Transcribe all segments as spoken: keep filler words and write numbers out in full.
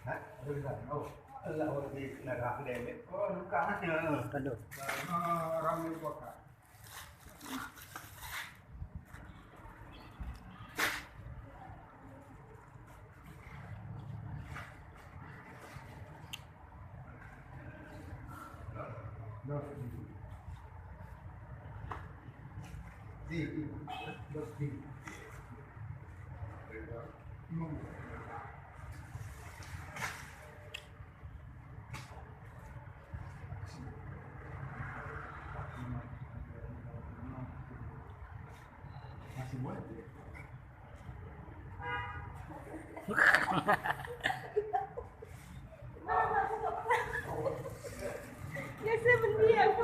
Ha? Ada di sana. Oh, Allah, orang di negara dia. Oh, bukan. Ya, betul. Ah, ramai bukan. Biasa mendiang.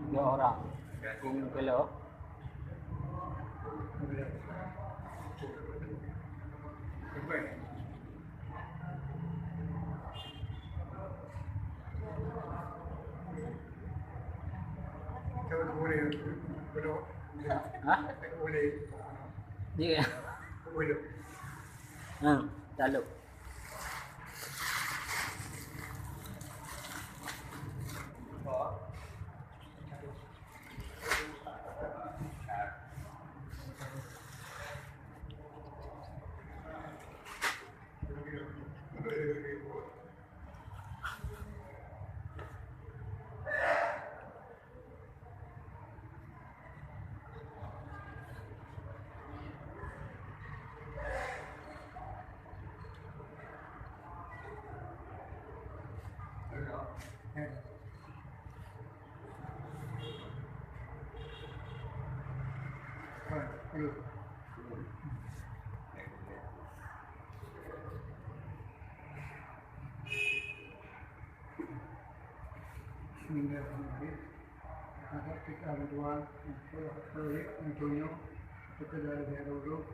Dua orang. Tiga kilo. Hah? Iya. Hmm, lalu. Bismillahirrahmanirrahim. Hadap kita berdoa untuk proyek yang tunjuk, untuk dari dulu,